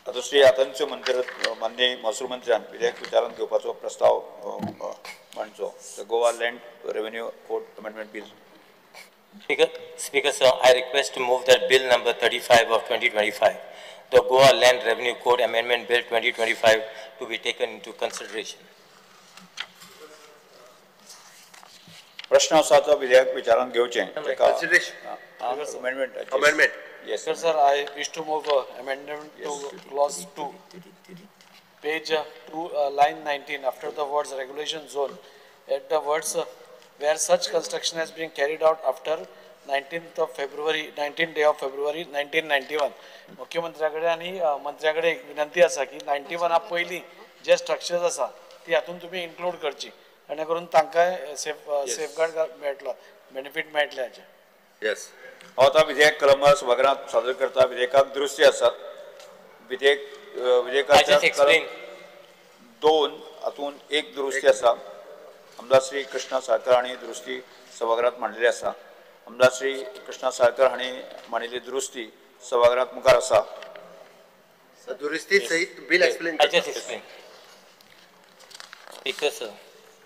आतां श्री आतांच्यो मंत्री माननीय महसूल मंत्र्यान विधेयक विचारांत घेवपाचो प्रस्ताव मांडचो. The Goa Land Revenue Code Amendment Bill. Speaker sir, I request to move that bill number 35 of 2025, the Goa Land Revenue Code Amendment Bill 2025, to be taken into consideration. प्रश्न आसा तो विधेयक विचारांत घेवचें. Consideration. Amendment. Amendment. Yes. Sir, sir, I wish to move amendment to clause 2, page 2, line 19, after the words regulation zone, add the words where such construction has been carried out after 19th of February, 19th day of February 1991. मुख्यमंत्र्या कडेन आनी मंत्र्या कडेन एक विनंती आसा की 91 पयलीं जे structures आसा ती हातूंत तुमी इन्क्लूड करची, आनी करून तांकां सेफगार्ड मेळटलो, बेनिफीट मेळटलें हाचें. येस. हांव आतां विधेयक कलमां सभाघरांत सादर करता. विधेयकाक दुरुस्ती आसात. विधेयकाच्या कलम 2 हातूंत एक दुरुस्ती आसा. आमदार श्री कृष्णा साळकर हांणी दुरुस्ती सभाघरांत मांडलेली आसा. आमदार श्री कृष्णा साळकर हांणी मांडिल्ली दुरुस्ती सभाघरांत मुखार आसा. दुरुस्ती सहित bill explain. I just explain. Speaker sir.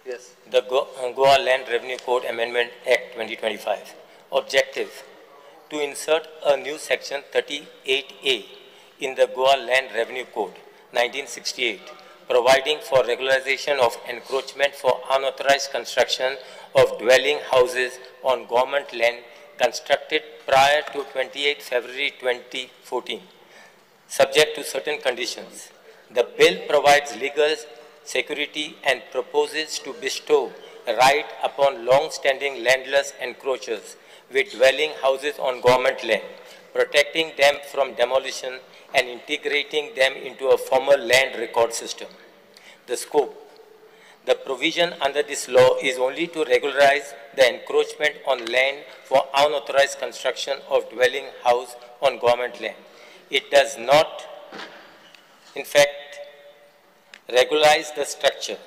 Yes. The Goa Land Revenue Code Amendment Act 2025. Objective: to insert a new section 38A in the Goa Land Revenue Code 1968, providing for regularization of encroachment for unauthorized construction of dwelling houses on government land constructed prior to 28 February 2014, subject to certain conditions. The bill provides legal security and proposes to bestow right upon long-standing landless encroachers with dwelling houses on government land, protecting them from demolition and integrating them into a formal land record system. The scope. The provision under this law is only to regularize the encroachment on land for unauthorized construction of dwelling house on government land. It does not, in fact, regularize the structure.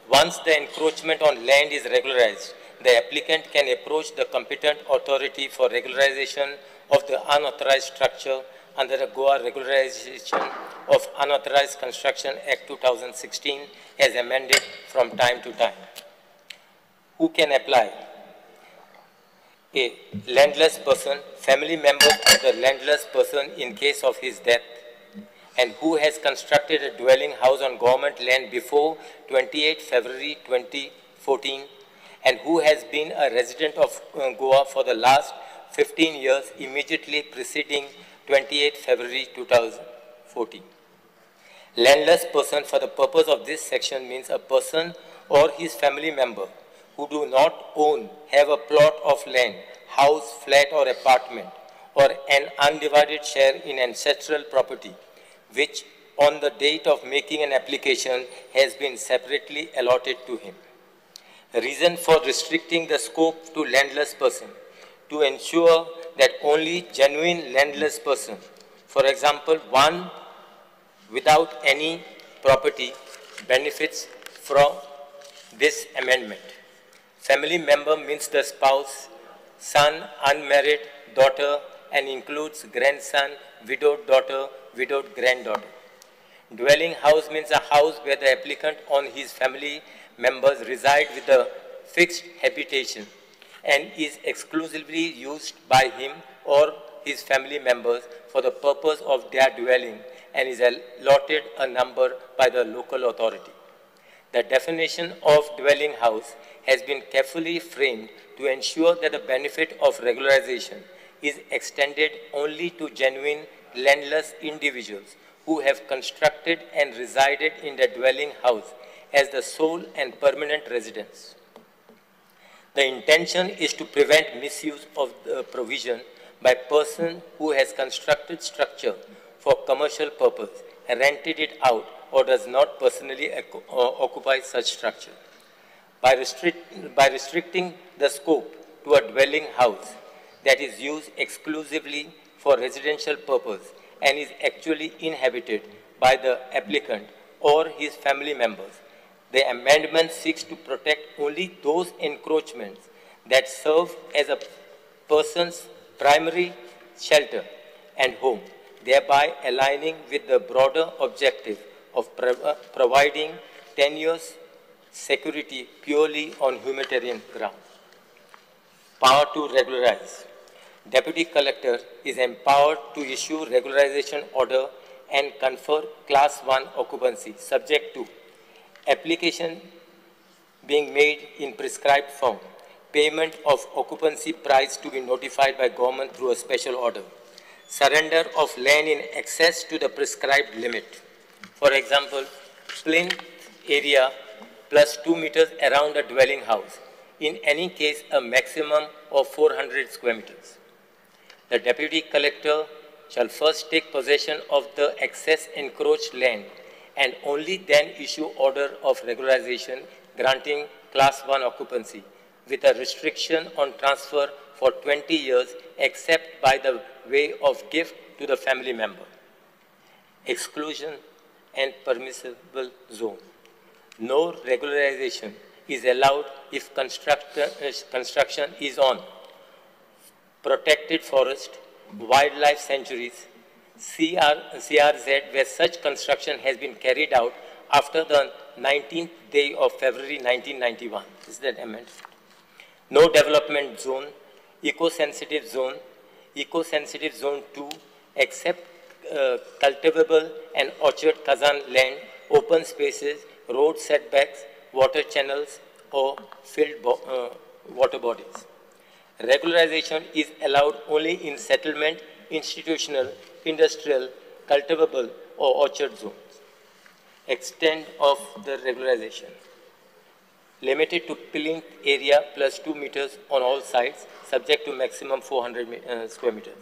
Once the encroachment on land is regularized, the applicant can approach the competent authority for regularization of the unauthorized structure under the Goa Regularization of Unauthorized Construction Act 2016 as amended from time to time. Who can apply? A landless person, family members of the landless person in case of his death, and who has constructed a dwelling house on government land before 28 February 2014, and who has been a resident of Goa for the last 15 years immediately preceding 28 February 2014. Landless person for the purpose of this section means a person or his family member who do not own, have a plot of land, house, flat or apartment, or an undivided share in ancestral property, which on the date of making an application has been separately allotted to him. Reason for restricting the scope to landless person: to ensure that only genuine landless person, for example, one without any property, benefits from this amendment. Family member means the spouse, son, unmarried daughter, and includes grandson, widowed daughter, widowed granddaughter. Dwelling house means a house where the applicant or his family members reside with a fixed habitation and is exclusively used by him or his family members for the purpose of their dwelling and is allotted a number by the local authority. The definition of dwelling house has been carefully framed to ensure that the benefit of regularization is extended only to genuine landless individuals who have constructed and resided in the dwelling house as the sole and permanent residence. The intention is to prevent misuse of the provision by person who has constructed structure for commercial purpose, rented it out, or does not personally occupy such structure. By restricting the scope to a dwelling house that is used exclusively for residential purpose and is actually inhabited by the applicant or his family members, the amendment seeks to protect only those encroachments that serve as a person's primary shelter and home, thereby aligning with the broader objective of providing 10 years security purely on humanitarian ground. Power to regularize. Deputy Collector is empowered to issue regularization order and confer Class 1 occupancy, subject to application being made in prescribed form, payment of occupancy price to be notified by government through a special order, surrender of land in excess to the prescribed limit. For example, plinth area plus 2 meters around a dwelling house, in any case a maximum of 400 square meters. The Deputy Collector shall first take possession of the excess encroached land and only then issue order of regularization granting Class 1 occupancy with a restriction on transfer for 20 years except by the way of gift to the family member. Exclusion and permissible zone. No regularization is allowed if construction is on protected forest, wildlife sanctuaries, CRZ, where such construction has been carried out after the 19th day of February 1991. Is that amendment? No development zone, eco-sensitive zone, eco-sensitive zone 2, except cultivable and orchard Khazan land, open spaces, road setbacks, water channels, or filled water bodies. Regularization is allowed only in settlement, institutional, industrial, cultivable, or orchard zones. Extent of the regularization. Limited to plinth area plus 2 meters on all sides, subject to maximum 400 square meters.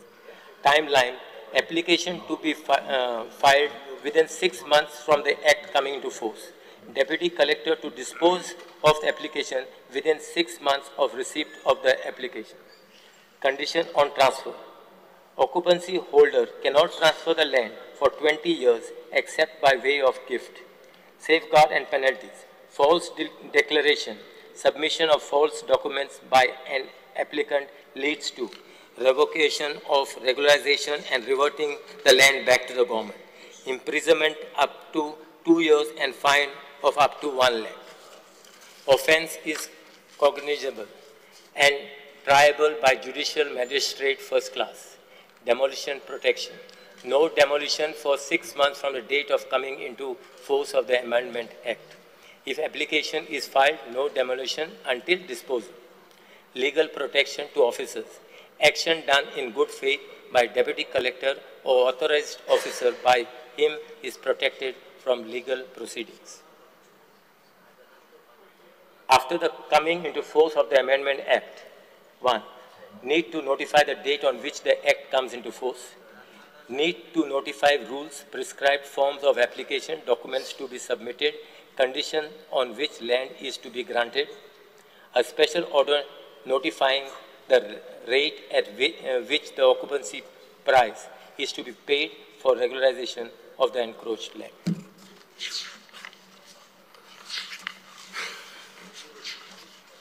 Timeline, application to be filed within 6 months from the act coming into force. Deputy Collector to dispose of the application within 6 months of receipt of the application. Condition on transfer. Occupancy holder cannot transfer the land for 20 years except by way of gift. Safeguard and penalties. False declaration. Submission of false documents by an applicant leads to revocation of regularization and reverting the land back to the government. Imprisonment up to 2 years and fine of up to 1 lakh. Offense is cognizable and triable by judicial magistrate first class. Demolition protection. No demolition for 6 months from the date of coming into force of the Amendment Act. If application is filed, no demolition until disposal. Legal protection to officers. Action done in good faith by deputy collector or authorized officer by him is protected from legal proceedings. After the coming into force of the Amendment Act, 1. Need to notify the date on which the Act comes into force. Need to notify rules, prescribed forms of application, documents to be submitted, condition on which land is to be granted. A special order notifying the rate at which the occupancy price is to be paid for regularization of the encroached land.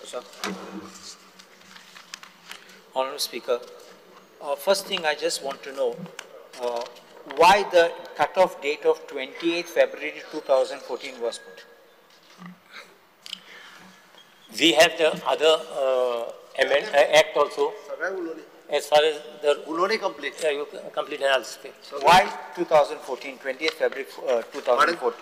Sir. Honorable Speaker, first thing I just want to know why the cutoff date of 28th February 2014 was put. We have the other act also. As far as the complete. Yeah, you complete and I'll speak. Why 2014, 20th February 2014?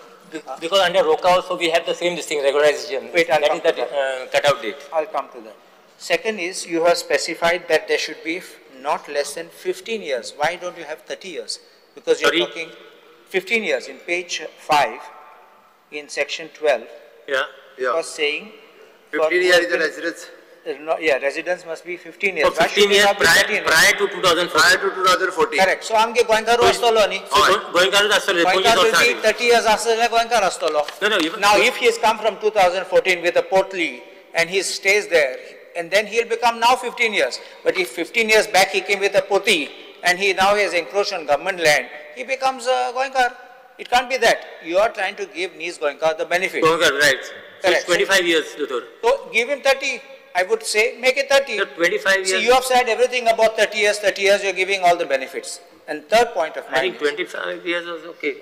Because under ROCA also we have the same this thing, regularization. Wait, I'll that come is the to that. Cutoff date. I'll come to that. Second is, you have specified that there should be not less than 15 years. Why don't you have 30 years? Because you're talking 15 years in page 5, in section 12. Yeah. Yeah. Was saying 15 years is the residence. No, yeah, residence must be 15 years. So 15 years prior to 2014. Prior to 2014. Correct. So, amge Goenkaru astolo ni. So, Goenkaru astolo. Goenkaru will be 30 years astolo, Goenkaru astolo. No, no. Even, now, if he has come from 2014 with a portly and he stays there, and then he'll become now 15 years. But if 15 years back he came with a poti and he now has encroached on government land, he becomes a Goenkar. It can't be that. You are trying to give Niz Goenka the benefit. Goenka, right. So it's 25 years, Doctor. So give him 30. I would say make it 30. So 25 years. See, you have said everything about 30 years, 30 years, you're giving all the benefits. And third point of mine, I think 25 years was okay.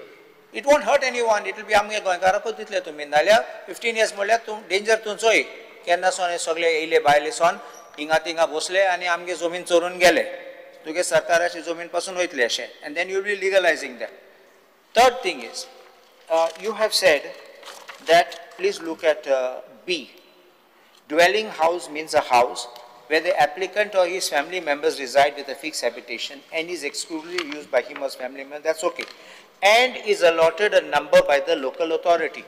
It won't hurt anyone. It will be आमगे गोंयकाराकूच दितले तुमी, नाल्यार 15 years म्हणल्यार तूं danger तुमचोय. केन्ना सोन हे सगळे येयले भायले सोन हिंगा थिंगा बसले आनी आमगे जमीन चोरून गेले, तुगे सरकाराची जमीन पासून वयतले अशें. And then you will be legalising that. Third thing is, you have said that, please look at B. Dwelling house means a house where the applicant or his family members reside with a fixed habitation and is exclusively used by him or his family members, that's okay. And is allotted a number by the local authority.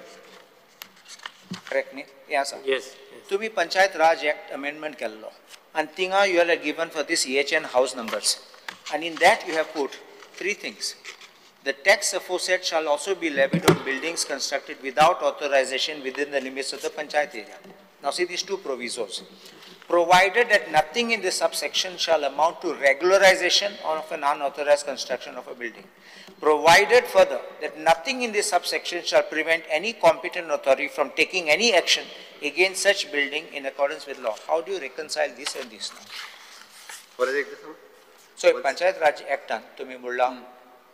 Correct me? Yes, sir. Yes. Yes. To be Panchayat Raj Act amendment kello. And thinga you have given for this EHN house numbers. And in that you have put three things. The tax aforesaid shall also be levied on buildings constructed without authorization within the limits of the panchayat area. Now see these two provisos. Provided that nothing in this subsection shall amount to regularization of an unauthorized construction of a building. Provided further that nothing in this subsection shall prevent any competent authority from taking any action against such building in accordance with law. How do you reconcile this and this now? So Panchayat Raj Act तुम्ही म्हणला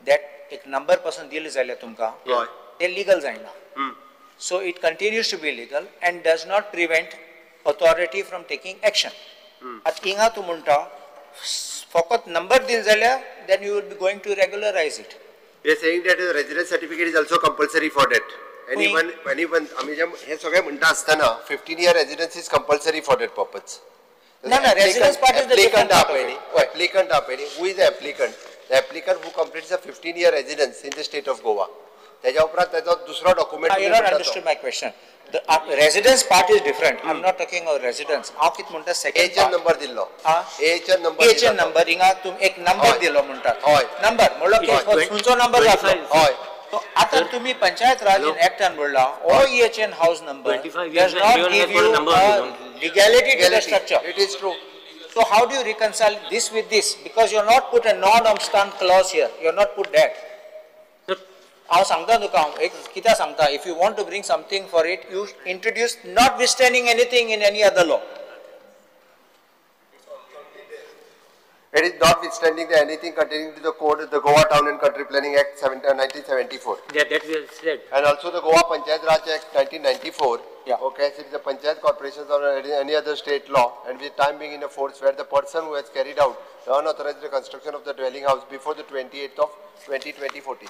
that एक number पासून दिले जाल्यार तुमकां ते legal जायना. So it continues to be legal and does not prevent authority from taking action. आतां हिंगा तूं म्हणटा फकत नंबर दिले जाल्यार then you will be going to regularize it. We are saying that the residence certificate is also compulsory for that. Anyone, आमी जे हे सगळे म्हणटा आसतना 15 year residence is compulsory for that purpose. No, no, residence part is the different part of it. Applicant, who is the applicant? The applicant who completes a 15-year residence in the state of Goa. त्याच्या उपरांत त्याचा दुसरो document. You not understood my question. The residence part is different. I am not talking of residence. हांव कितें म्हणटा second AHN number दिल्लो. AHN number, AHN number हिंगा तुम एक नंबर दिलो म्हणटात. हय, नंबर म्हणलो खंयचो नंबर जातलो. हय, आतां तुमी पंचायत राज एक्टान म्हणला all EHN house number does not give you legality to the structure. It is true. So how do you reconcile this with this? Because you have not put a non-obstant clause here. You have not put that. हांव सांगता तुका, हांव एक कित्याक सांगता, if you want to bring something for it, you introduce notwithstanding anything in any other law. It is notwithstanding the anything containing to the code, the Goa Town and Country Planning Act 1974. Yeah, that we have said. And also the Goa Panchayat Raj Act 1994. Yeah. Okay, so it is the Panchayat Corporations or any other state law, and with time being in a force where the person who has carried out the unauthorized construction of the dwelling house before the 28th of 2014.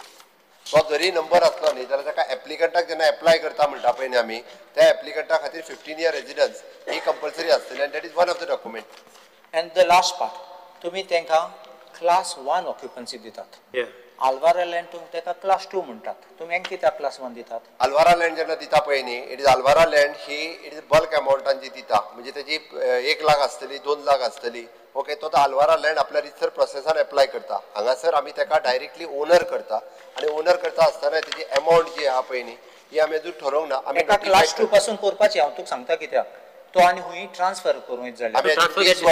तो जरी number आसलो न्ही जाल्यार ताका एप्लिकंटाक जेन्ना apply करता म्हणटा पळय न्ही आमी, त्या एप्लिकंटा खातीर 15 year residence ही कंपल्सरी आसतली, and that is one of the document. And the last part, तुमी तांकां क्लास 1 ऑक्युपन्सी दितात. आल्वारा लँड तुमी ताका क्लास 2 म्हणटात, तुमी हेंक कित्याक क्लास 1 दितात? आल्वारा लँड जेन्ना दिता पळय न्ही, it is Alvara land he it is bulk अमावंटान जी दिता, म्हणजे तेजी 1 लाख आसतली, 2 लाख आसतली. ओके, तो आल्वारा लँड आपल्या रितसर प्रोसेसान एप्लाय करता. हांगासर आमी ताका डायरेक्टली ओनर करता, आनी ओनर करता आसतना तेजी अमावंट जी आहा पळय न्ही ही आमी अजून ठरोवंक ना. आमी क्लास 2 पासून करपाची. हांव तुका सांगता कित्याक, तो आनी हुंय ट्रान्सफर करूं जाल्यार 20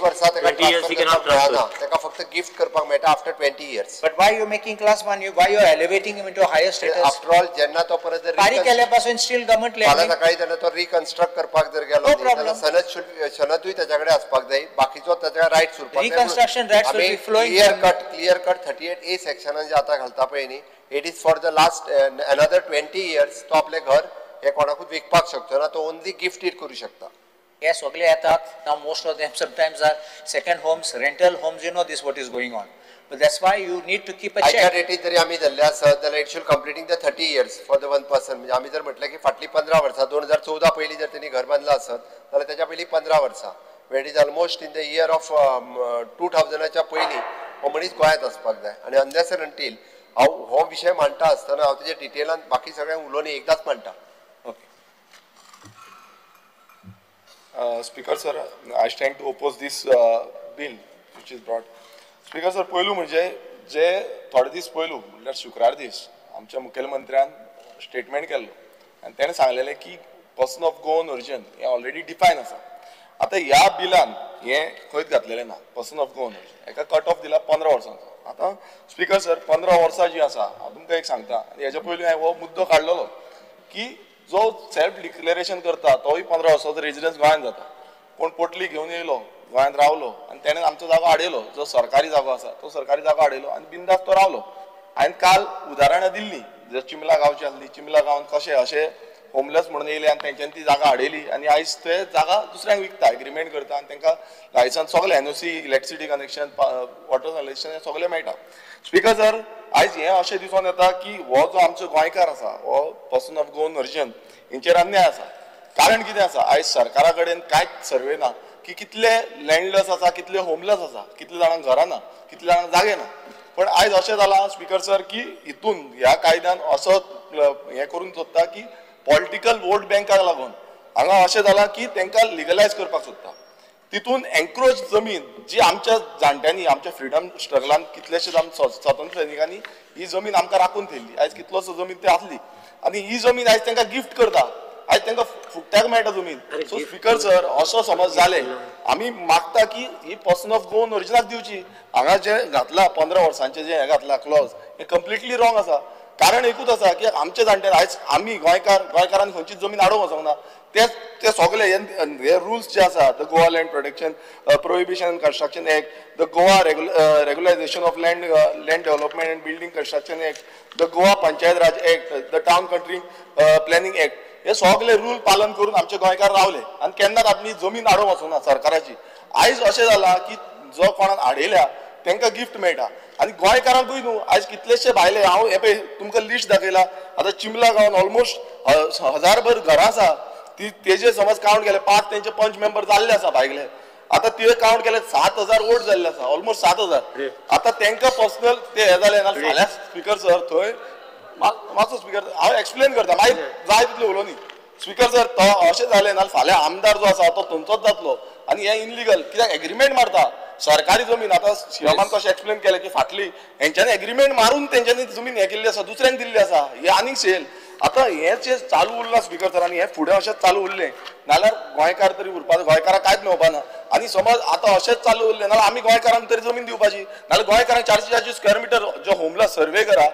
वर्सां ताका ट्रान्सफर करपाक मेळना, ताका फक्त गिफ्ट करपाक मेळटा after 20 years. But why you making class 1? Why you are elevating him into higher status? After all जेन्ना तो परत जर फारीक केल्या पासून स्टील गव्हर्नमेंट लँड, फाल्यां सकाळी जेन्ना तो रिकन्स्ट्रक्ट करपाक जर गेलो जाल्यार सनद सनदूय ताच्या कडेन आसपाक जाय, बाकीचो ताच्या रायट्स उरपाक जाय. Reconstruction rights will be flowing. Clear cut 38A सेक्शनान जे आतां घालता पळय न्ही, it is for the last another 20 years. तो आपलें घर हे कोणाकूच विकपाक शकचो ना, तो ओनली गिफ्टीड करू शकता. हे सगळे येतात now, most of them sometimes are second homes, rental homes, you know this what is going on. But that's why you need to keep a check. आयच्या रेटीन जरी आमी धरले आसत जाल्यार it should completing the 30 years for the one person. म्हणजे आमी जर म्हटलें की फाटलीं 15 वर्सां, 2014 पयलीं जर तेणी घर बांदलां आसत जाल्यार तेच्या पयलीं 15 वर्सां, it is almost in the year of 2000च्या पयलीं हो मनीस गोंयांत आसपाक जाय. आनी अनलेस एंड अंटील हांव हो विशय मांडटा आसतना हांव तेजे डिटेलान बाकी सगळ्यांक उलोवन एकदांच मांडटा. Speaker sir, I stand to oppose this bill which is brought. Speaker sir, पयलू म्हणजे जे थोडे दीस पयलू म्हणल्यार शुक्रार दीस आमच्या मुखेलमंत्र्यान स्टेटमेंट केल्लो आनी तेणें सांगलेलें की पर्सन ऑफ गोवन ओरिजन हें ऑलरेडी डिफायन आसा. आतां ह्या बिलान हें खंयच घातलेलें ना, पर्सन ऑफ गोवन ओरिजन हेका कट ऑफ दिला 15 वर्सांचो. आतां स्पीकर सर, 15 वर्सां जीं आसा, हांव तुमकां एक सांगता, आनी हेज्या पयलीं हांवें हो मुद्दो काडलेलो की जो सेल्फ डिक्लेरेशन करता तोय 15 वर्सांचो रेजिडन्स गोंयांत जाता. कोण पोटली घेवन येयलो गोंयांत रावलो आनी तेणें आमचो जागो आडयलो, जो सरकारी जागो आसा तो सरकारी जागो आडयलो आनी बिंदास तो रावलो. हांवें काल उदाहरणां दिल्लीं, जर चिमला गांवची आसली, चिमला गांवांत कशें अशें होमलेस म्हणून येयले आनी तेंच्यांनी ती जागा हाडयली आनी आयज ते जागा दुसऱ्यांक विकता, एग्रीमेंट करता आनी तांकां लायसन्स सगळें NOC, electricity connection, water connection हें सगळें मेळटा. स्पीकर सर, आयज हें अशें दिसून येता की हो जो आमचो गोंयकार आसा हो पर्सन ऑफ गोवन ओरिजिन हेंचेर अन्याय आसा. कारण कितें आसा, आयज सरकारा कडेन कांयच सर्वे ना की कितले लँडलेस आसा, कितले होमलेस आसा, कितले जाणांक घरां ना, कितले जाणांक जागे ना. पण आयज अशें जालां स्पीकर सर की हितून ह्या कायद्यान असो हें करूंक सोदता की पॉलिटिकल वोट बँकाक लागून हांगा अशें जालां की तांकां लिगलायज करपाक सोदता. तितून एन्क्रोच जमीन जी आमच्या जाणट्यांनी आमच्या फ्रिडम स्ट्रगलान कितलेशेच आमच्या स्वातंत्र्य सैनिकांनी ही जमीन आमकां राखून थेयल्ली, आयज कितलोसो जमीन ती आसली आनी ही जमीन आयज तांकां गिफ्ट करता, आयज तांकां फुकट्याक मेळटा जमीन. सो स्पीकर सर, असो समज जाले आमी मागता की ही पर्सन ऑफ गोवन ओरिजिनाक दिवची. हांगा जे घातला 15 वर्सांचे जे हें घातला क्लॉज हें कंप्लिटली रॉंग आसा. कारण एकूच आसा की आमचे जाणटे आयज आमी गोंयकार, गोंयकारान खंयचीच जमीन आडोवंक वचोंक ना. ते सगळे हे रुल्स जे आसा, the Goa land protection prohibition and construction act, the Goa regularisation of land land development and building construction act, the Goa Panchayat Raj act, the town country planning act, हे सगळे रूल पालन करून आमचे गोंयकार रावले आनी केन्नाच आपली जमीन आडोवंक वचोंक ना सरकाराची. आयज अशें जालां की जो कोणाक आडयल्या तांकां गिफ्ट मेळटा आनी गोंयकारांकूय न्हू आयज कितलेशे भायले, हांव हे पळय तुमकां लिस्ट दाखयला, आतां चिमला गांवान ऑलमोस्ट 1000 घरां आसा, ती तेजे समज कावंट केले 5 तेंचे पंच मेंबर जाल्ले आसा भायले, आतां ते कावंट केले 7000 वोट जाल्ले आसा, ऑलमोस्ट 7000. आतां तांकां पर्सनल ते हे जाले ना. फाल्यां स्पीकर सर थंय मातसो स्पीकर हांव एक्सप्लेन करता, मागीर जाय तितले उलोवनी. स्पीकर सर, तो अशें जालें ना फाल्यां आमदार जो आसा तो थंयचोच जातलो आनी हें इनलिगल कित्याक एग्रीमेंट मारता सरकारी जमीन. आतां शिवमान कशें एक्सप्लेन केलें की फाटली हेंच्यांनी एग्रीमेंट मारून तेंच्यांनी जमीन हें केल्ली आसा, दुसऱ्यांक दिल्ली आसा, हें आनीक सेल. आतां हें जें चालू उरलां स्पीकर सर आनी हें फुडें अशेंच चालू उरलें नाल्यार गोंयकार तरी उरपा, गोंयकाराक कांयच मेळपा ना. आनी समज आतां अशेंच चालू उरलें नाल्यार आमी गोंयकारांक तरी जमीन दिवपाची, नाल्यार गोंयकारांक 400-400 स्क्वेअर मिटर जो होमलेस सर्वे करा,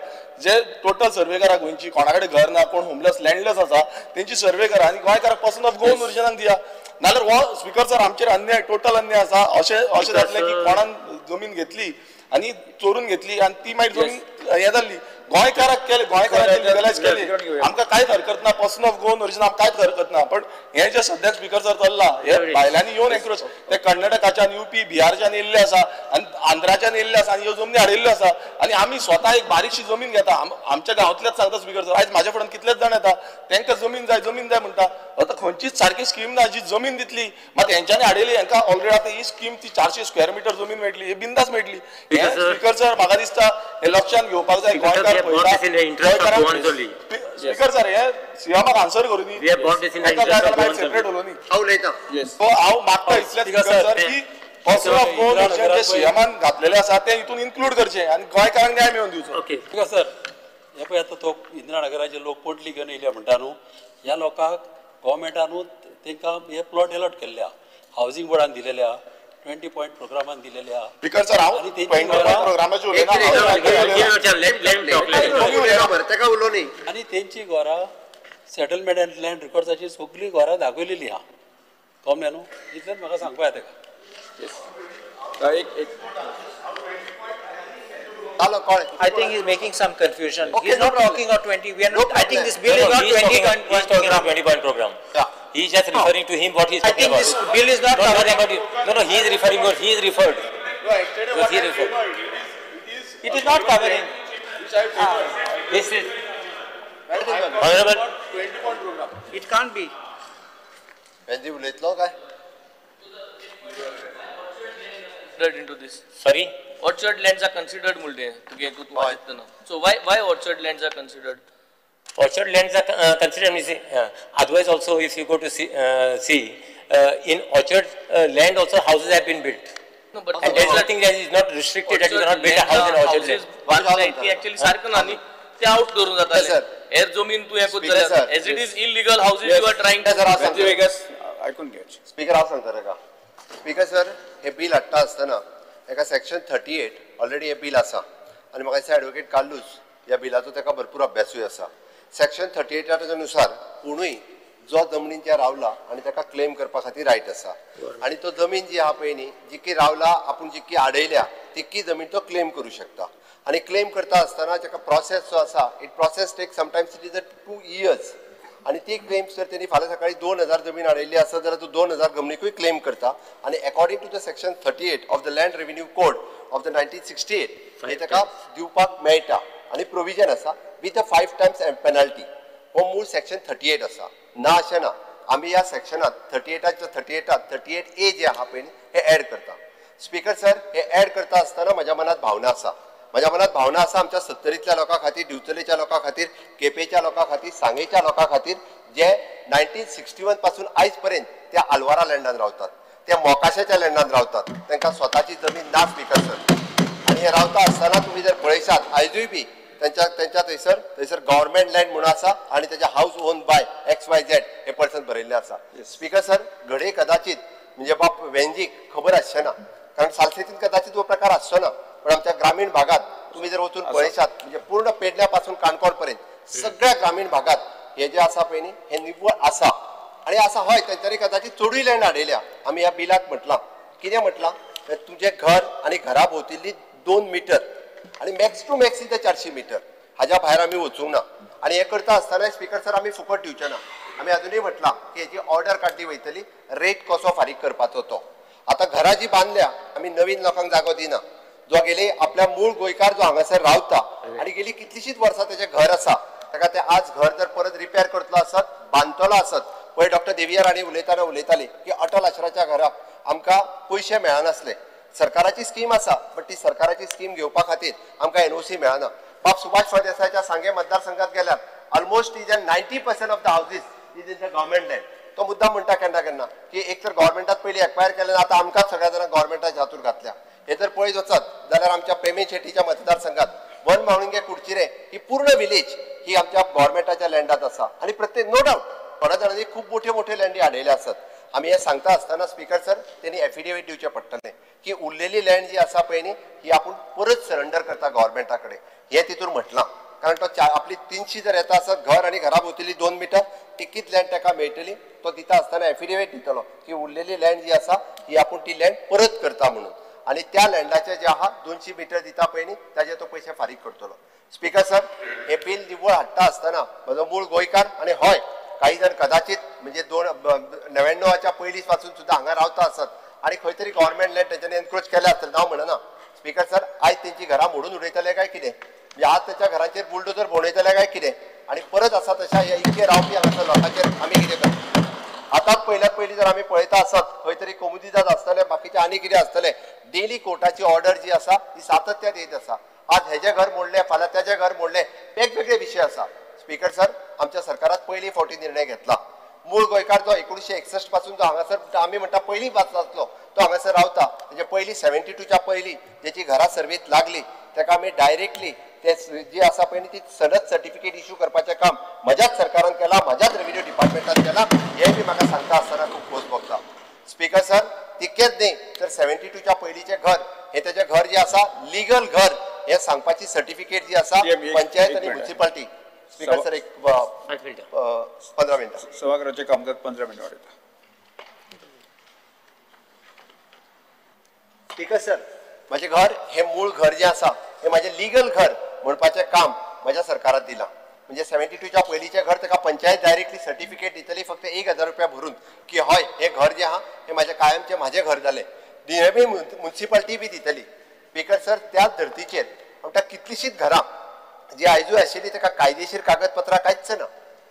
जे टोटल सर्वे करा गोंयची, कोणा कडेन घर ना, कोण होमलेस लँडलेस आसा तेंची सर्वे करा आनी गोंयकाराक पर्सन ऑफ गोवन ओरिजिनाक दिया. नाल्यार हो स्पीकर सर आमचेर अन्याय, टोटल अन्याय आसा. अशें अशें जातलें की कोणान जमीन घेतली आनी चोरून घेतली आनी ती मागीर जमीन हें जाल्ली, गोंयकाराक केले, गोंयकाराक लिगलायज केले, आमकां कांयच हरकत ना, पर्सन ऑफ गोवन ओरिजिन आमकां कांयच हरकत ना. पण हें जें सद्याक स्पीकर सर चल्लां हे भायल्यांनी येवन एन्क्रोच, ते कर्नाटकाच्यान, युपी, बिहारच्यान येयल्ले आसा आनी आंध्राच्यान येयल्ले आसा आनी ह्यो जमनी हाडिल्ल्यो आसा आनी आमी स्वता एक बारीकशी जमीन घेता. आमच्या गांवांतल्याच सांगता स्पीकर सर, आयज म्हाज्या फुड्यान कितलेच जाण येता तांकां जमीन जाय, जमीन जाय म्हणटा. आतां खंयचीच सारकी स्कीम ना जी जमीन दितली, मात हेंच्यांनी हाडिल्ली हेंकां ऑलरेडी आतां ही स्कीम ती 400 स्क्वेअर मिटर जमीन मेळटली, ही बिंदास मेळटली. स्पीकर सर म्हाका दिसता हे लक्षांत घेवपाक जाय. गोंयकार स्पीकर सर हे सीएमाक आन्सर करूं दी, सेपरेट उलोवनी. हांव मागता इतलें स्पीकर सर की पर्सन ऑफ गोवन जे सीएमान घातलेले आसा ते हितून इन्क्लूड करचे आनी गोंयकारांक न्याय मेळोवन दिवचो. स्पीकर सर, हे पळय आतां तो इंदिरा नगराचे लोक पोटली घेवन येयले म्हणटा न्हू, ह्या लोकांक गव्हर्मेंटानूच तांकां हे प्लॉट एलॉट केल्ले आहा, हावजींग बोर्डान दिलेले आहा, 20 पॉयंट प्रोग्रामान दिलेले आहा. स्पीकर सर हांव 20 पॉयंट प्रोग्रामाचेर उलयना, आनी तेंची घरां सेटलमेंट अँड लँड रिकॉर्ड्साची सगळीं घरां दाखयलेली आहा, कळ्ळें न्हू? इतलेंच म्हाका सांगपा येता तेका. I think he's making some confusion. Okay, he's not talking of 20. We are not. I think this bill is not 20. He's talking about 20 point program. Yeah. He's just referring to him what he's talking about. I think this bill is not about you. No, no, he is referring. He is referred. No, actually, he referred. It is not covering. This is honorable 20 point program. It can't be. Benji उलयतलो काय? Into this. Sorry? Orchard lands are considered mulde. So why orchard lands are considered? Orchard lands are considered. Otherwise also, if you go to see, in orchard land also houses have been built. No, but and there is nothing that is not restricted that you cannot build a house in orchard land. Actually, सारखं ना न्ही ते out करून जाताले. हेर जमीन तू हें करता. As it is illegal houses you are trying to. आयकून घे. स्पीकर हांव सांगता ताका. स्पीकर सर, हे बिल हाडटा आसतना एका सेक्शन 38 ऑलरेडी हे बिल आसा आनी म्हाका दिसता एडवोकेट कार्लूस ह्या बिलाचो ताका भरपूर अभ्यासूय आसा. सेक्शन 38 नुसार कोणूय जो जमनीन रावला आनी ताका क्लेम करपा खातीर रायट आसा आनी तो जमीन जी आहा पळय न्ही जितकी रावला आपूण जितकी आडयल्या तितकी जमीन तो क्लेम करूं शकता. आनी क्लेम करता आसतना ताका प्रोसेस जो आसा it process take sometimes it is a 2 years आनी ती क्लेम्स जर तेणी फाल्यां सकाळी 2000 जमीन आडयल्ली आसत जाल्यार तो 2000 जमनीकूय क्लेम करता. आनी according to the section 38 of the land revenue code of the 1968 हे ताका दिवपाक मेळटा आनी प्रोविजन आसा विथ अ 5 टायम्स पेनल्टी. हो मूळ सेक्शन 38 आसा. ना अशें ना, आमी ह्या सेक्शनात 38 38A जे आहा पळय हे एड करता. स्पीकर सर, हे एड करता आसतना म्हज्या मनात भावना आसा. म्हज्या मनात भावना आसा आमच्या सत्तरींतल्या लोकां खातीर, दिवचलेच्या लोकां खातीर, केपेंच्या लोकां खातीर, सांगेच्या लोकां खातीर जे 1961 पासून आयज पर्यंत त्या आलवारा लँडान रावतात, त्या मोकाशाच्या लँडान रावतात, तांकां स्वताची जमीन ना स्पीकर सर. आनी हे रावता आसतना तुमी जर पळयशात आयजूय बी तेंच्या थंयसर थंयसर गव्हर्मेंट लँड म्हणून आसा आनी तेच्या हावस ओन बाय XYZ हे पर्सन बरयल्लें आसा. स्पीकर सर, घडये कदाचित म्हणजे बाब वेंजीक खबर आसचें ना, कारण सालसेतीन कदाचित हो प्रकार आसचो ना, पण आमच्या ग्रामीण भागात तुम्ही जर वचून पळयशात म्हणजे पूर्ण पेडण्या पासून काणकोण पर्यंत सगळ्या ग्रामीण भागात हे जे आसा पळय न्ही हे निव्वळ आसा. आनी आसा हय तेंच्यांनी कदाचित चडूय लँड हाडयल्या. आमी ह्या बिलाक म्हटलां कितें म्हटलां, तुजें घर आनी घरा भोंवतिल्ली 2 मिटर आनी max to max is 400 metre, हाज्या भायर आमी वचूंक ना. आनी हें करता आसतना स्पीकर सर आमी फुकट दिवचे ना. आमी अजुनूय म्हटलां की हेजी ऑर्डर काडली वयतली, रेट कसो फारीक करपाचो तो. आतां घरां जी बांदल्या आमी नवीन लोकांक जागो दिना. जो गेली आपल्या मूळ गोंयकार जो हांगासर रावता आनी गेली कितलीशीच वर्सां तेजें घर आसा, ताका तें आज घर जर परत रिपेर करतलो आसत, बांदतलो आसत, पळय डॉक्टर देविया राणे उलयतना उलयताली की अटल आश्राच्या घराक आमकां पयशे मेळनासले. सरकाराची स्कीम आसा बट ती सरकाराची स्कीम घेवपा खातीर आमकां NOC मेळना. बाब सुभाष फळदेसायाच्या सांगे मतदारसंघात गेल्यार almost is 90% of the houses is in the government land. तो मुद्दा म्हणटा केन्ना केन्ना की एक तर गव्हर्मेंटात पयलीं एक्वायर केलें, आतां आमकांच सगळ्या जाणांक गव्हर्मेंटाच्या हातूंत घातल्या. हे जर पळयत वचत जाल्यार आमच्या प्रेमेन शेट्टीच्या मतदारसंघात वन मावळिंगे कुडचिरे ही पूर्ण विलेज ही आमच्या गव्हर्मेंटाच्या लँडात आसा. आनी प्रत्येक नो डावट थोड्या जाणांनी खूब मोठे मोठे लँडी हाडयले आसत. आमी हें सांगता आसतना स्पीकर सर तेणी एफिडेवीट दिवचें पडटलें की उरलेली लँड जी आसा पळय न्ही ही आपूण परत सरेंडर करता गव्हर्मेंटा कडेन, हें तितून म्हटलां. कारण तो आपली 300 जर येता आसत घर आनी घरा भोंवतली 2 मिटर तितकीच लँड ताका मेळटली. तो दिता आसतना एफिडेवीट दितलो की उरलेली लँड जी आसा ही आपूण ती लँड परत करता म्हणून, आनी त्या लँडाचे जे आहा 200 मिटर दिता पळय न्ही ताजे तो पयशे फारीक करतलो. स्पीकर सर, हे बील निव्वळ हाडटा आसतना म्हजो मूळ गोंयकार आनी हय काही जाण कदाचित म्हणजे 99च्या पयलीं पासून सुद्दां हांगा रावता आसत आनी खंय तरी गव्हर्मेंट लँड तेंच्यांनी एनक्रोच केल्या आसतलें, हांव म्हणना. स्पीकर सर, आयज तेंची घरां मोडून उडयतले काय कितें, म्हणजे आज तेंच्या घरांचेर बुलडोजर भोंवडयतले काय कितें, आनी परत आसा तशा ह्या इतके रावपी हांगासर लोकांचेर आमी कितें करता. आतांच पयल्यात पयलीं जर आमी पळयता आसत खंय तरी कोमुनिदाद आसतले, बाकीचे आनी कितें आसतलें, डेली कोर्टाची ऑर्डर जी आसा ती सातत्यान येत आसा. आज हेजें घर मोडलें, फाल्यां तेजें घर मोडलें, वेगवेगळे विशय आसा. स्पीकर सर, आमच्या सरकारात पयली फावटी निर्णय घेतला. मूळ गोंयकार जो 1961 पासून जो हांगासर आमी म्हणटा पयलीं वाचलो तो हांगासर रावता, म्हणजे पयलीं 72च्या पयलीं जेची घरां सर्वीत लागली ताका आमी डायरेक्टली ते जी आसा पळय न्ही ती सनद सर्टिफिकेट इशू करपाचें काम म्हज्याच सरकारान केलां, म्हज्याच रेव्हेन्यू डिपार्टमेंटान केलां, हें बी म्हाका सांगता आसतना खूब खोस भोगता. स्पीकर सर, तितकेंच न्ही तर 72च्या पयलींचें घर हें तेजें घर जें आसा लिगल घर हें सांगपाची सर्टिफिकेट जी आसा पंचायत आनी म्युनिसिपालिटी. स्पीकर सर, एक 15 मिनटां सभागृहाचें कामकाज 15 मिनटां वाडयता. स्पीकर सर, म्हजें घर हें मूळ घर जें आसा हें म्हाजें लिगल घर म्हणपाचें काम म्हज्या सरकारान दिलां. म्हणजे 72च्या पयलींचें घर ताका पंचायत डायरेक्टली सर्टिफिकेट दितली फक्त 1000 रुपया भरून की हय हें घर जें आहा हें म्हाजें कायमचें म्हाजें घर जालें. बी म्युनिसिपालिटी बी दितली. स्पीकर सर, त्याच धर्तीचेर म्हणटा कितलींशींच घरां जी आयजूय आशिल्ली ताका कायदेशीर कागदपत्रां कांयच ना.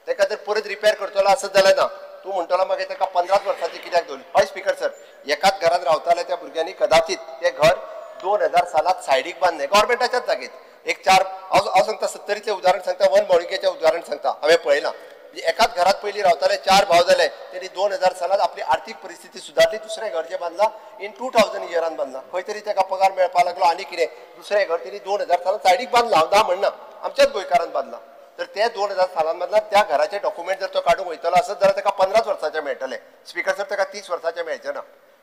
ताका जर परत रिपेर करतलो आसत जाल्यार ना, तूं म्हणटलो मागीर ताका 15 वर्सांची कित्याक दवरली. हय स्पीकर सर, एकाच घरांत रावताले त्या भुरग्यांनी कदाचित तें घर 2000 सालात सायडीक बांदलें गव्हर्मेंटाच्याच जागेत. एक चार हांव सांगता सत्तरीचें उदाहरण सांगता, वन मावळिंगेचें उदाहरण सांगता. हांवें पळयलां एकाच घरांत पयलीं रावताले, 4 भाव जाले, तेणी 2000 सालात आपली आर्थीक परिस्थिती सुदारली, दुसरें घर जें बांदलां इन 2000 इयरान बांदलां. खंय तरी ताका पगार मेळपाक लागलो आनी कितें, दुसरें घर तेणी 2000 सालात सायडीक बांदलां. हांव ना म्हणना, आमच्याच गोंयकारान बांदलां. तर ते 2000 सालान बांदलां त्या घराचे डॉक्युमेंट जर तो काडूंक वयतलो आसत जाल्यार ताका 15 वर्सांचे मेळटले. स्पीकर सर, ताका 30 वर्सांचे मेळचें ना.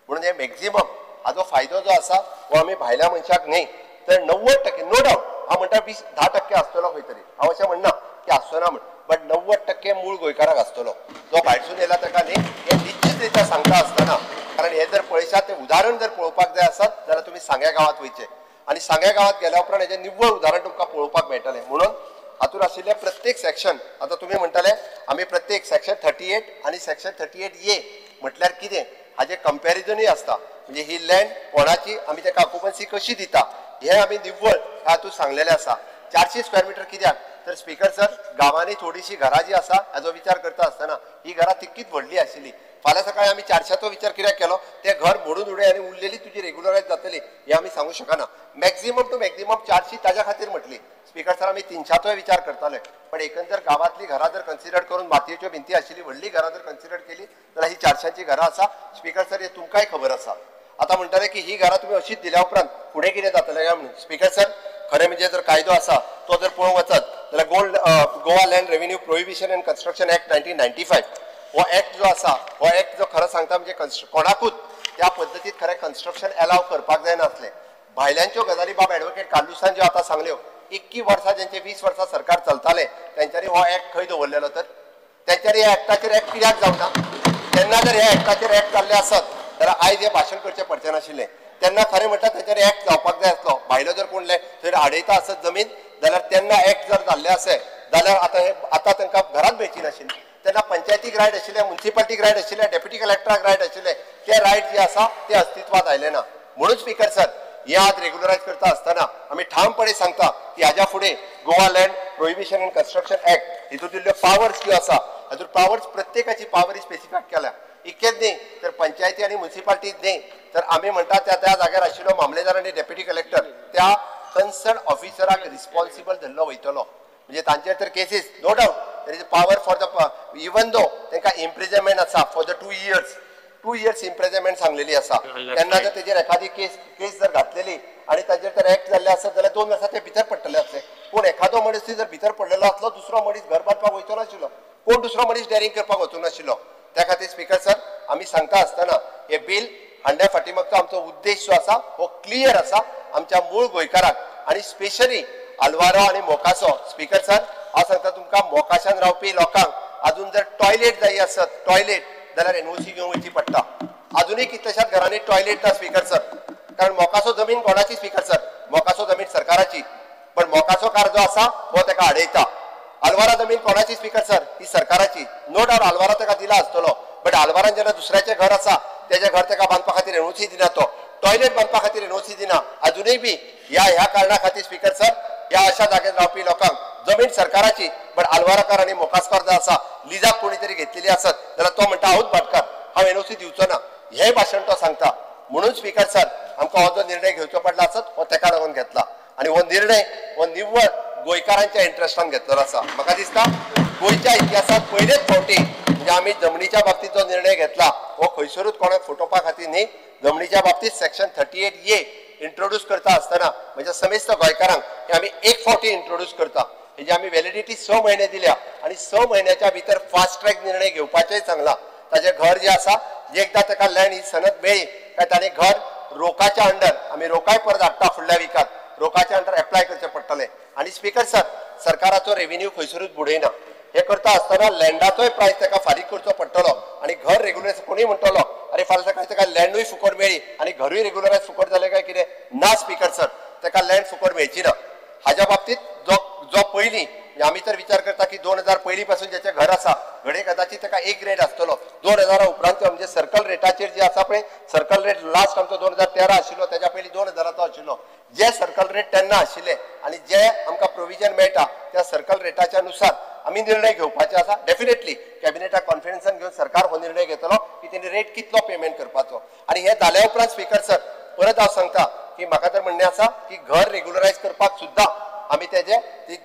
म्हणून हे मॅक्झिमम हाजो फायदो जो आसा हो आमी भायल्या मनशाक न्ही तर 90% नो डावट हांव म्हणटा 10% आसतलो खंय तरी, हांव अशें म्हणना की आसचो ना म्हण, बट 100% मूळ गोंयकाराक आसतलो, जो भायरसून येयला ताका न्ही. हें निश्चित रित्या सांगता आसतना, कारण हें जर पळयशात तें उदाहरण जर पळोवपाक जाय आसत जाल्यार तुमी सांग्या गांवांत वयचें आनी सांग्या गांवांत गेल्या उपरांत हेजें निव्वळ उदाहरण तुमकां पळोवपाक मेळटलें. म्हणून हातूंत आशिल्ले प्रत्येक सेक्शन, आतां तुमी म्हणटाले आमी प्रत्येक सेक्शन 38 आनी सेक्शन 38A म्हटल्यार कितें हाजें कंपॅरिजनूय आसता. म्हणजे ही लँड कोणाची, आमी ताका ऑक्युपन्सी कशी दिता हें आमी निव्वळ हातूंत सांगलेलें आसा. 400 स्क्वेअर मिटर कित्याक तर स्पीकर सर गांवांनी थोडीशी घरां जी आसा हाजो विचार करता आसतना ही घरां तितकीच व्हडली आशिल्ली. फाल्यां सकाळी आमी 400चो विचार कित्याक केलो, तें घर मोडून उडय आनी उरलेली तुजी रेगुलरायज जातली हें आमी सांगू शकना. मॅक्झिमम टू मॅक्झिमम 400 ताज्या खातीर म्हटली. स्पीकर सर आमी 300चोय विचार करताले, पण एकंदर गांवांतली घरां जर कन्सिडर करून मातयेच्यो भिंती आशिल्ली व्हडली घरां जर कन्सिडर केली जाल्यार ही 400ची घरां आसा. स्पीकर सर हें तुमकांय खबर आसा. आतां म्हणटाले की ही घरां तुमी अशीच दिल्या उपरांत फुडें कितें जातलें काय म्हणून. स्पीकर सर खरें म्हणजे जर कायदो आसा तो जर पळोवंक वचत जाल्यार Goa land revenue prohibition and construction act 1995 हो एक्ट जो आसा, हो एक्ट जो खरो सांगता म्हणजे कोणाकूच त्या पद्दतीत खरें कन्स्ट्रक्शन एलाव करपाक जायनासलें. भायल्यांच्यो गजाली बाब एडवोकेट कार्लुसान ज्यो आतां सांगल्यो, 21 वर्सां जेंचे 20 वर्सां सरकार चलतालें तेंच्यांनी हो एक्ट खंय दवरलेलो, तर तेंच्यांनी ह्या एक्टाचेर एक्ट कित्याक जावना? तेन्ना जर ह्या एक्टाचेर एक्ट जाल्ले आसत जाल्यार आयज हें भाशण करचें पडचें नाशिल्लें. तेन्ना खरें म्हणटा तेंच्यांनी एक्ट जावपाक जाय आसलो. भायलो जर कोण थंय आडयता आसत जमीन जाल्यार तेन्ना एक्ट जर जाल्ले आसत जाल्यार आतां हे आतां तांकां घरांत मेळची नाशिल्ली. तेन्ना पंचायतीक रायट आशिल्ले, मुन्सिपालिटीक रायट आशिल्ले, डेप्युटी कलेक्टराक रायट आशिल्ले, ते रायट जे आसा ते अस्तित्वात आयले ना. म्हणून स्पीकर सर हे आज रेगुलरायज करता आसतना आमी ठामपणे सांगता की हाज्या फुडें Goa land prohibition and construction act हितून दिल्ल्यो पावर्स ज्यो आसा हातूंत पावर्स प्रत्येकाची पावर स्पेसिफाय केल्या. इतकेच न्ही तर पंचायती आनी मुन्सिपालिटी न्ही तर आमी म्हणटा त्या त्या जाग्यार आशिल्लो मामलेदार आनी डेप्युटी कलेक्टर त्या कन्सर्न ऑफिसराक रिस्पॉन्सिबल धरलो वयतलो. म्हणजे तांचेर तर cases no doubt there is a power for the even though तांकां इम्प्रिजनमेंट आसा for the 2 years, 2 years imprisonment सांगलेली आसा. तेन्ना जर तेजेर एखादी केस जर घातलेली आनी ताजेर जर एक्ट जाल्ले आसत जाल्यार 2 वर्सां ते भितर पडटले आसले. पूण एखादो मनीस जर भितर पडलेलो आसलो दुसरो मनीस घर बांदपाक वयचो नाशिल्लो, कोण दुसरो मनीस डॅरिंग करपाक वचूं नाशिल्लो. त्या खातीर स्पीकर सर आमी सांगता आसतना हे बील हाडल्या फाटी मागचो आमचो उद्देश जो आसा हो क्लियर आसा आमच्या मूळ गोंयकाराक आनी स्पेशली आलवारो आनी मोकासो. स्पीकर सर हांव सांगता तुमकां मोकाशान रावपी लोकांक अजून जर टॉयलेट जाय आसत टॉयलेट जाल्यार एनओसी घेवंक वयची पडटा. अजुनूय कितल्याशाच घरांनी टॉयलेट ना स्पीकर सर, कारण मोकासो जमीन कोणाची स्पीकर सर? मोकासो जमीन सरकाराची, पण मोकासो कार जो आसा हो ताका आडयता. आलवारा जमीन कोणाची स्पीकर सर? ही सरकाराची. नो डावट आलवारा ताका दिला आसतलो, बट आलवारान जेन्ना दुसऱ्याचें घर आसा तेजें घर ताका बांदपा खातीर एनओसी दिना, तो टॉयलेट बांदपा खातीर एनओसी दिना. अजुनूय बी ह्या ह्या कारणा खातीर स्पीकर सर ह्या अशा जाग्यार रावपी लोकांक जमीन सरकाराची बट आलवाराकार आनी मोकासकार जो आसा लिजाक कोणी तरी घेतलेली आसत जाल्यार तो म्हणटा हांवूच भाटकार, हांव एनओसी दिवचो ना, हें भाशण तो सांगता. म्हणून स्पीकर सर आमकां हो जो निर्णय घेवचो पडला आसत हो तेका लागून घेतला आनी हो निर्णय हो निव्वळ गोंयकारांच्या इंट्रस्टान घेतलेलो आसा. म्हाका दिसता गोंयच्या इतिहासांत पयलेच फावटी म्हणजे आमी जमनीच्या बाबतींत जो निर्णय घेतला हो खंयसरूच कोणाक फटोवपा खातीर न्ही. जमनीच्या बाबतींत सेक्शन 38A introduce करता आसतना म्हणजे समेस्त गोंयकारांक हे आमी एक फावटी इंट्रोड्यूस करता. हेजी आमी व्हॅलिडिटी 6 म्हयने दिल्या आनी 6 म्हयन्याच्या भितर फास्ट ट्रॅक निर्णय घेवपाचेय सांगला. ताजें घर जें आसा एकदां ताका लँड ही सनद मेळ्ळी काय ताणें घर रोकाच्या अंडर, आमी रोकाय परत हाडटा फुडल्या विकात, रोकाच्या अंडर एप्लाय करचें पडटलें. आनी स्पीकर सर सरकाराचो रेव्हेन्यू खंयसरूच बुडयना. हे करता आसतना लँडाचोय प्रायस ताका फारीक करचो पडटलो आनी घर रेगुलरायज कोणूय म्हणटलो अरे फाल्यां सकाळी ताका लँडूय फुकट मेळ्ळी आनी घरूय रेगुलरायज फुकट जालें काय कितें? ना स्पीकर सर, ताका लँड फुकट मेळची ना. हाज्या बाबतींत जो जो पयलीं आमी तर विचार करता की 2000 पयलीं पासून जेचें घर आसा घडये कदाचित ताका एक रेट आसतलो, 2000 उपरांत म्हणजे सर्कल रेटाचेर जे आसा पळय सर्कल रेट लास्ट आमचो 2013 आशिल्लो, तेज्या पयलीं 2000चो आशिल्लो. जे सर्कल रेट तेन्ना आशिल्ले आनी जे आमकां प्रोविजन मेळटा त्या सर्कल रेटाच्या नुसार आमी निर्णय घेवपाचे आसा. डेफिनेटली कॅबिनेटाक कॉन्फिडन्सान घेवन सरकार हो निर्णय घेतलो की तेणी रेट कितलो पेमेंट करपाचो. आनी हें जाल्या उपरांत स्पीकर सर परत हांव सांगता की म्हाका तर म्हणणें आसा की घर रेगुलरायज करपाक सुद्दां आमी तेजे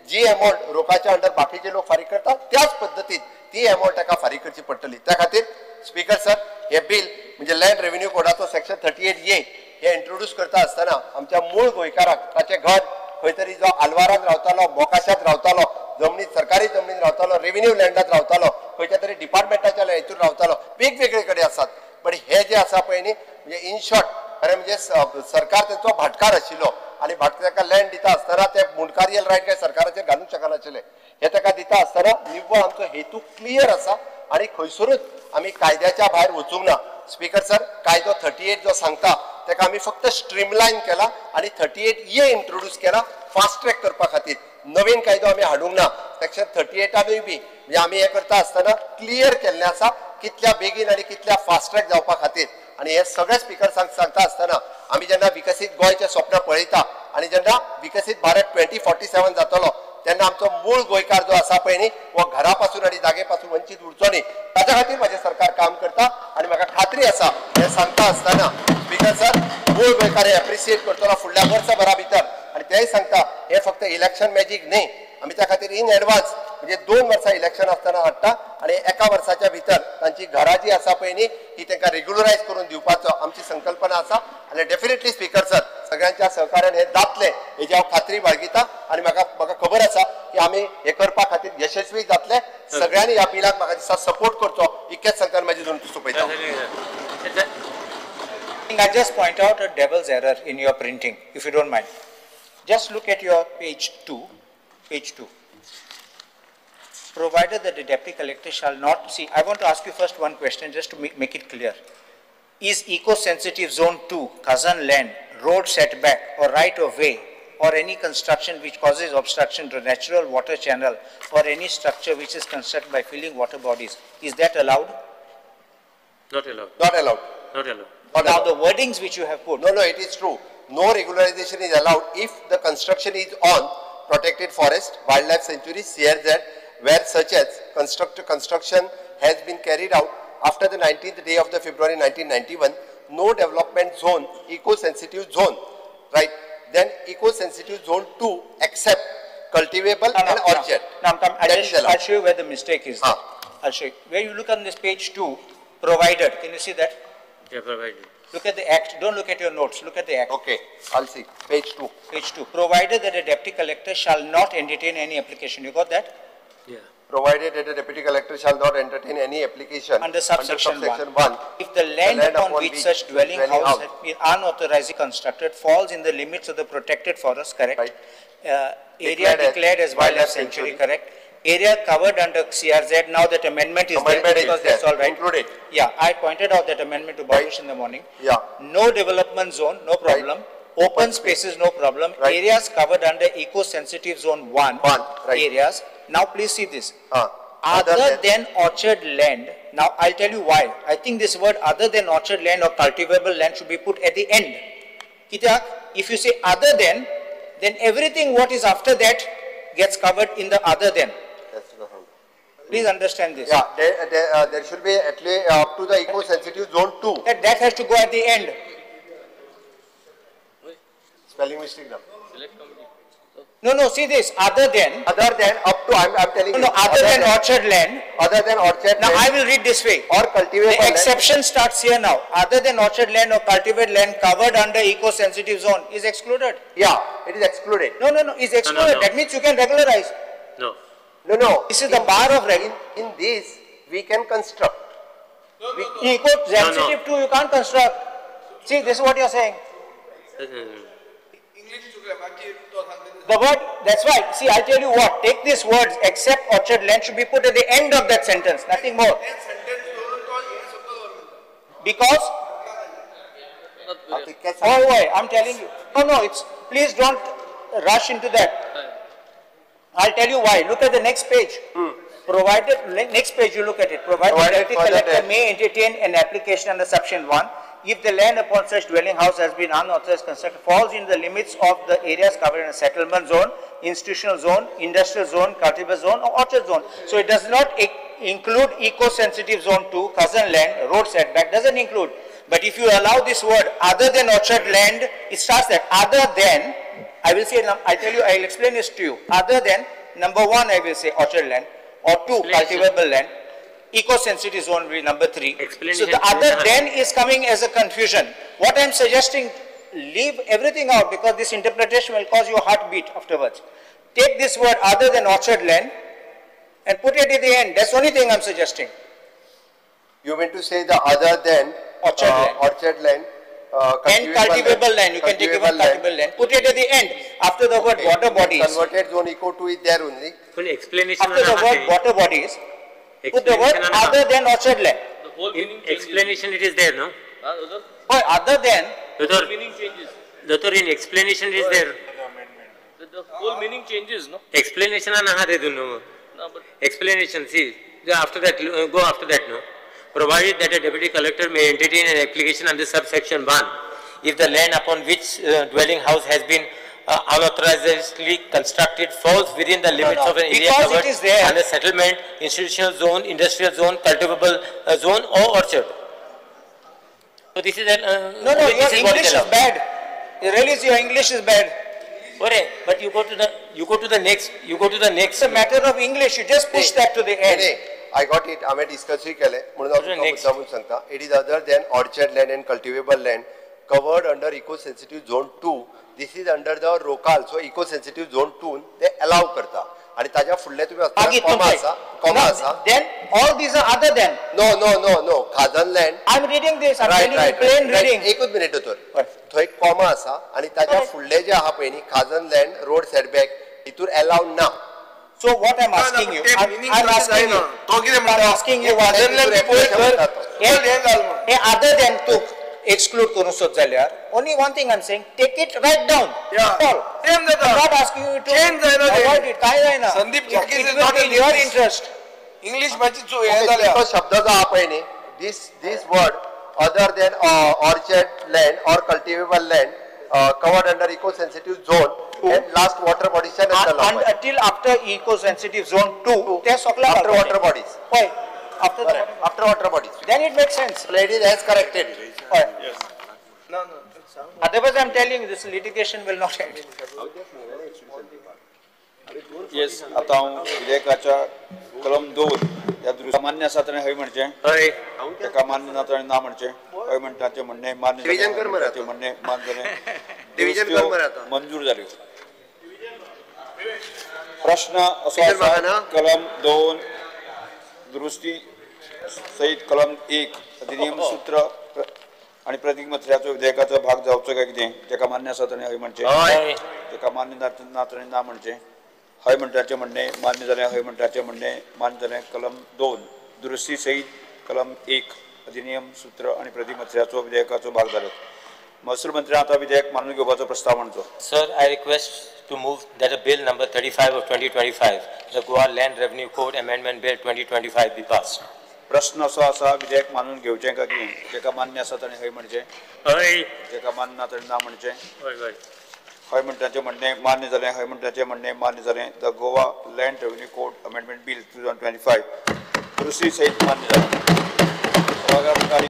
जी एमावंट रोकाच्या अंडर बाकीचे लोक फारीक करतात त्याच पद्दतीन ती एमावंट ताका फारीक करची पडटली. त्या खातीर स्पीकर सर हे बील म्हणजे लँड रेव्हेन्यू कोडाचो सेक्शन 38A हे इंट्रोड्यूस करता आसतना आमच्या मूळ गोंयकाराक ताचें घर खंय तरी जो आलवारान रावतालो, मोकाशांत रावतालो, जमनीत सरकारी जमनीत रावतालो, रेव्हेन्यू लँडात रावतालो, खंयच्या तरी डिपार्टमेंटाच्या हितून रावतालो, वेगवेगळे कडेन आसात. बट हे जे आसा पळय न्ही म्हणजे इन शॉर्ट खरें म्हणजे सरकार तेंचो भाटकार आशिल्लो आनी भाटकार ताका लँड दिता आसतना ते मुंडकारियल रायट काय सरकाराचेर घालूंक शकनाशिल्ले. हे ताका दिता आसतना निव्वळ आमचो हेतू क्लियर आसा आनी खंयसरूच आमी कायद्याच्या भायर वचूंक ना. स्पीकर सर, कायदो 38 जो सांगता ताका आमी फक्त स्ट्रीमलायन केला आनी 38A introduce केला फास्ट ट्रॅक करपा खातीर. नवीन कायदो आमी हाडूंक ना. सेक्शन 38 बी म्हणजे आमी हें करता आसतना क्लियर केल्लें आसा कितल्या बेगीन आनी कितल्या फास्ट ट्रॅक जावपा खातीर. आनी हे सगळे स्पीकर सांगता आसतना आमी जेन्ना विकसीत गोंयचें स्वप्न पळयता आनी जेन्ना विकसीत भारत 2047 जातलो तेन्ना आमचो मूळ गोंयकार जो आसा पळय न्ही हो घरा पासून आनी जागे पासून वंचीत उरचो न्ही, ताच्या खातीर म्हाजें सरकार काम करता आनी म्हाका खात्री आसा. हें सांगता आसतना स्पीकर सर, मूळ गोंयकार हे एप्रिसिएट करतलो फुडल्या वर्सभरा भितर. आनी तेय सांगता हें फक्त इलेक्शन मॅजीक न्ही, आमी त्या खातीर इन एडवान्स म्हणजे 2 वर्सां इलेक्शन आसतना हाडटा आनी एका वर्साच्या भितर तांची घरां जी आसा पळय न्ही ही तांकां रेग्युलरायज करून दिवपाचो आमची संकल्पना आसा. आनी डेफिनेटली स्पीकर सर, सगळ्यांच्या सहकार्यान हें जातलें हेजी हांव खात्री बाळगिता आनी म्हाका खबर आसा की आमी हें करपा खातीर यशस्वी जातले. सगळ्यांनी ह्या बिलाक म्हाका दिसता सपोर्ट करचो इतकेच सांगतना म्हाजी दोन सोंपयता. I just point out a devil's error in your printing, if you don't mind. Just look at your page 2. Page 2. Provided that the deputy collector shall not, see, I want to ask you first one question just to make it clear. Is eco-sensitive zone 2, Kazan land, road setback or right of way or any construction which causes obstruction to natural water channel or any structure which is constructed by filling water bodies, is that allowed? Not allowed. Not allowed. Not allowed. Not now allowed. The wordings which you have put. No, no, it is true. No regularization is allowed if the construction is on protected forest, wildlife sanctuary, CRZ, where such as construction has been carried out after the 19th day of the February 1991, no development zone, eco-sensitive zone, right? Then eco-sensitive zone 2 except cultivable and orchard. No, I'll show you where the mistake is. I'll show you. Where you look on this page 2, provided, can you see that? Yeah, provided. Look at the act. Don't look at your notes. Look at the act. Okay, I'll see. Page 2. Page 2. Provided that a deputy collector shall not entertain any application. You got that? Yeah. Provided that a deputy collector shall not entertain any application under subsection 1. If the land upon which such dwelling house has been unauthorizedly constructed falls in the limits of the protected forest, correct? Right. Area declared as wildlife sanctuary, correct? Area covered under CRZ, now that amendment is there because that's all right. Included. Yeah, I pointed out that amendment to Babush in the morning. Yeah. No development zone, no problem. Right. Open spaces, no problem. Right. Areas covered under eco-sensitive zone 1. Right. Areas. Now please see this. Other than orchard land, now I'll tell you why. I think this word other than orchard land or cultivable land should be put at the end. If you say other than, then everything what is after that gets covered in the other than. Please understand this. Yeah, there should be at least up to the eco-sensitive zone 2. That has to go at the end. Spelling mistake now. No, no, see this, other than. Other than, up to, I'm telling you. No, other than orchard land. Other than orchard land. Now I will read this way. Or cultivable land. The exception starts here now. Other than orchard land or cultivated land covered under eco-sensitive zone is excluded. Yeah, it is excluded. No, no, no, it's excluded. No, no, no. That means you can regularize. No. No, no. This is the bar of regulation. In this, we can construct. No, no, no. Eco-sensitive too, you can't construct. See, this is what you are saying. The word, that's why, see, I'll tell you what, take this words, except orchard land should be put at the end of that sentence, nothing more. Because, oh why, I'm telling you, no, no, it's, please don't rush into that. I'll tell you why, look at the next page. Provided, next page you look at it, provided the collector may entertain an application under section 1, if the land upon such dwelling house has been unauthorized constructed, falls in the limits of the areas covered in a settlement zone, institutional zone, industrial zone, cultivable zone or orchard zone. So it does not include eco-sensitive zone 2, cousin land, road setback, doesn't include. But if you allow this word other than orchard land, it starts that other than, I will say, I'll tell you, I will explain this to you. Other than, number 1, I will say orchard land, or 2, cultivable land. Eco-sensitive zone will be number 3. So the other than is coming as a confusion. What I am suggesting, leave everything out because this interpretation will cause you a heartbeat afterwards. Take this word other than orchard land and put it at the end. That's the only thing I am suggesting. You mean to say the other than orchard land. Orchard land And cultivable land. You can take even cultivable land. Put it at the end after the word water bodies. Converted zone eco 2 is there only. Full explanation. After the word water bodies, put the word other than orchard land. The whole meaning changes. Explanation it is there, no? Oh, other than. Doctor, meaning changes. Doctor, in explanation it is there. The whole meaning changes, no? Explanation na de dunno. No, but explanation, see, after that, go after that, no? Provided that a deputy collector may entertain an application under subsection 1, if the land upon which dwelling house has been unauthorizedly constructed falls within the limits of an area covered under settlement, institutional zone, industrial zone, cultivable zone or orchard. So this is an... no, your English is bad. Really, your English is bad. But you go to the next, It's a matter of English. You just push that to the end. I got it. I discuss it. It is other than orchard land and cultivable land covered under eco-sensitive zone 2. This is under the ROCAL. So eco-sensitive zone 2 they allow karta. And taja fulle tumi comma asa, comma asa. Then all these are other than. No. Khadan land. I'm reading this. I'm telling you plain reading. Ekut minute doctor. थंय comma आसा आनी ताज्या फुडले जे आहा पळय न्ही खाजन land road setback हितूर allowed ना. So what I'm asking you, I'm asking you, other than to exclude करूंक सोद जाल्यार only one thing I'm saying, take it right down. Yeah. I'm not asking you to avoid it. काय जायना. Sandeep it will be in your interest. English मातशी हें जाल्या. शब्द जो आहा पळय न्ही, this word other than orchard land or cultivable land covered under eco-sensitive zone and last water bodies until after eco-sensitive zone 2, after water bodies. Why? After the after water bodies. Then it makes sense. Ladies has corrected. Why? Yes. No. Otherwise, I am telling you, this litigation will not end. Yes, आता हांव विधेयकाच्या कलम 2 ह्या दुरुस्ती मान्य आसा ताणें हय म्हणचें, ताका मान्य ना ताणें ना म्हणचें, हय म्हणटा तें म्हणणें मान्य जालें, तें म्हणणें मान्य जालें, दुरुस्त्यो मंजूर जाल्यो. प्रश्न असो आसा, कलम 2 दुरुस्ती सहित कलम 1 अधिनियम सूत्र आनी प्रतीक मत्र्याचो विधेयकाचो भाग जावचो काय कितें, ताका मान्य आसा ताणें हय म्हणचें, ताका मान्य ना ताणें ना म्हणचें, हय म्हणटाचें म्हणणें मान्य जालें, हय म्हणटाचें म्हणणें मान्य जालें. कलम 2 दुरुस्ती सहित कलम 1 अधिनियम सूत्र आनी प्रतिमत्र्याचो विधेयकाचो भाग जालो. महसूल मंत्र्यान आतां विधेयक मानून घेवपाचो प्रस्ताव मांडचो. Sir, I request to move that a bill number 35 of 2025, the Goa Land Revenue Code Amendment Bill 2025 be passed. प्रश्न असो आसा, विधेयक मानून घेवचें काय कितें, जेका मान्य आसा ताणें हय म्हणचें, हय, जेका मान्य ना ताणें ना म्हणचें, हय हय, हय म्हणटाचें म्हणणें मान्य जालें, हय म्हणटाचें म्हणणें मान्य जालें. The Goa Land Revenue Code Amendment Bill 2025 दुरुस्ती सहित मान्य जालें.